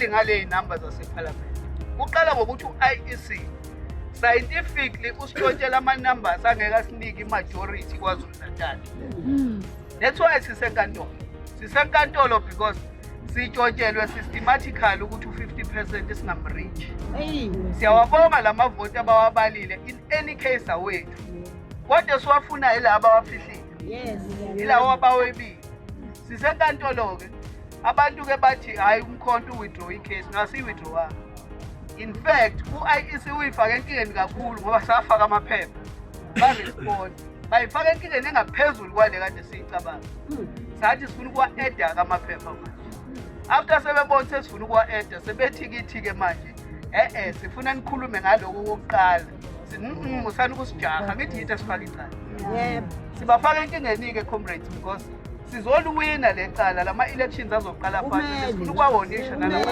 Ngale iy'namba zasephalamende, kuqala ngokuthi u-IEC scientifically usitshontshela ama-numbers angeke asinike i-majority KwaZulu Natal. That's why sisenkantolo, sisenkantolo because sitshontshelwe systematically ukuthi u-50% singam-reach. Siyawabonga la mavoti abawabalile, in any case awethu, kodwa siwafuna yila abawafihlile, yilawo abawebile. Sisenkantolo-ke. Abantu-ke bathi hhayi, uMkhonto u-withdraw i-case. No, asiyi-withdrawanga. In fact, u-IEC uyifake enkingeni kakhulu ngoba safaka amaphepha, ba-respond, bayifaka enkingeni engaphezulu kwale kade siyicabanga. Sathi sifuna ukuwa-adda-ke amaphepha manje. After sebebona sesifuna ukuwa-adda, sebethi kithi-ke manje, e-e, sifuna nikhulume ngaloko kokuqala. Usani ukusijaha, ngithi yithi esifake icala. Sibafaka enkingeni-ke, comrades, because sizoluwina le cala. Lama-elections azoqala phansi. Sifuna ukwawonisha nalama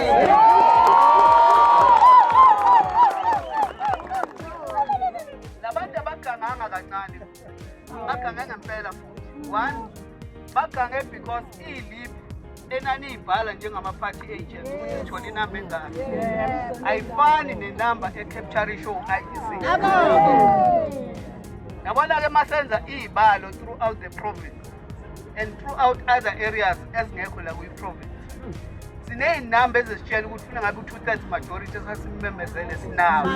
labantu abaganganga kancane, bagange ngempela futhi. One, bagange because iy'liphu enaniyibhala njengama-party agents ukuthi sithole inamba engaka ayifani nenamba e-capture u-IEC. Yabona-ke, masenza iy'balo throughout the province and throughout other areas ezingekho la kwi-province, siney'namba ezisitshela ukuthi funa ngabe u-2/3 majority esasimemezele sinawo.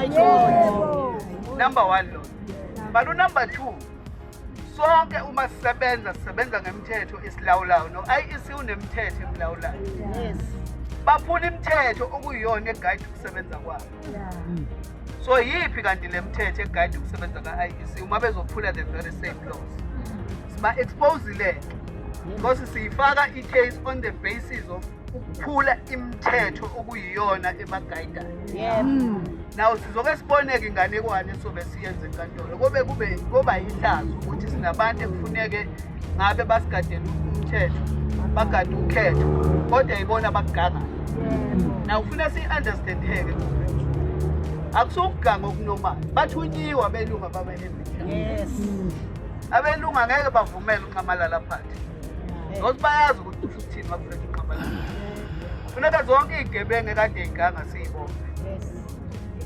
Number one lo, but u-number two, sonke uma sisebenza, sisebenza ngemithetho esilawulayo. No-IEC unemithetho emlawulayo. Baphula imithetho okuyiyona e-guide ukusebenza kwabo. So yiphi kanti le mithetho e-guide ukusebenza ka-IEC uma bezophula the very same laws? Siba-exposile because siyifaka i-case on the basis of ukuphula imithetho okuyiyona eba-guidayo. Now sizoke siboneke inganekwane esobe siyenze enkantolo, kobe kube koba yihlazo ukuthi sinabantu ekufuneke ngabe basigadela umthetho, bagade ukhetho, kodwa yibona abakugangayo. Now ufuna siyi-understandeke, akusukuganga oku-normal. Bathunyiwe abelungu ababe-handle. Abelungu angeke bavumele uNxamalala phathi because bayazi ukuthi kusho ukuthini makuphethe uNxamalala. Funeka zonke iy'gebengu ekade y'ganga siyibophe.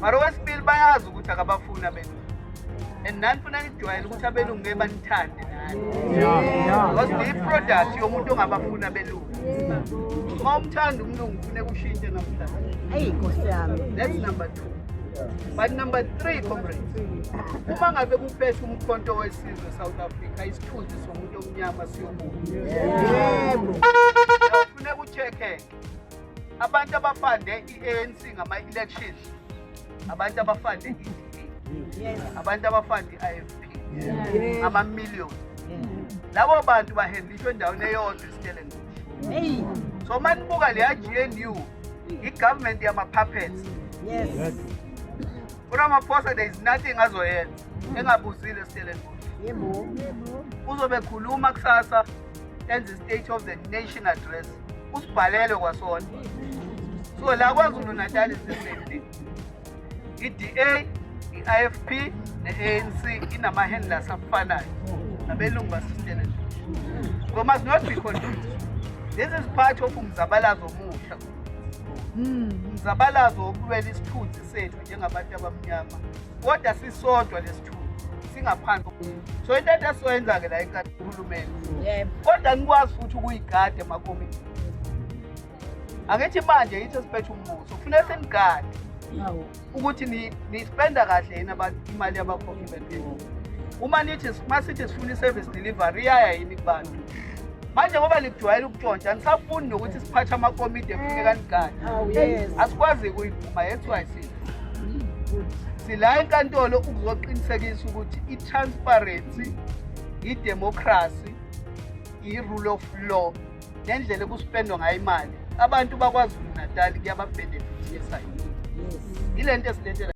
Mara okwesibili, bayazi ukuthi akabafuni abelungu, and nani funa nijwayele ukuthi abelungu ngeke banithande nani because niyi-product yomuntu ongabafuni abelungu. Uma umthanda umlungu, funeka ushintshe namhlanje. Eyi, Nkosi yami. That's number two. But number three, comrades, uma ngabe kuphethe uMkhonto weSizwe South Africa, isithunzi somuntu omnyama siyobuya. Funeka u-check-e abantu aba-funde i-ANC ngama-elections, abantu aba-funde i-DA, abantu aba-funde i-IFP ngamamiliyoni. Labo bantu ba-handlishwe endaweni eyodwa eStellenbosch. So uma nibuka leya GNU, i-government yama-puppets. URamaphosa, there is nothing azoyenza engabuzile eStellenbosch. Uzobe khuluma kusasa, enze i-State of the Nation Address, usibhalele kwasona. So la KwaZulu Natal is the same thing. I-DA, i-IFP ne-ANC inama-handlers afanayo nabelungu baseStellenbosch. So must not be confused. This is part of umzabalazo omusha, umzabalazo wokulwela isithunzi sethu njengabantu abamnyama, kodwa sisodwa lesithunzi singaphansi. So into esizoyenza-ke la enkathi uhulumeni, kodwa nikwazi futhi ukuyigada emakomiti. Angithi manje yithi esiphethe umbuso, kufuneka senigade ukuthi ni-spenda kahle yini imali yabakhokhi bentela. Uma nithi, masithi sifuna i-service delivery, iyaya yini kubantu? Manje ngoba nikujwayele ukutshontsha, anisafuni nokuthi siphathe amakomiti efuneka nigade. Asikwazi ukuyivuma. That's why sila enkantolo ukuzoqinisekisa ukuthi i-transparency, i-democracy, i-rule of law nendlela eku-spendwa ngayo imali abantu baKwaZulu Natal kuyaba-benefit. Ile nto esilethela.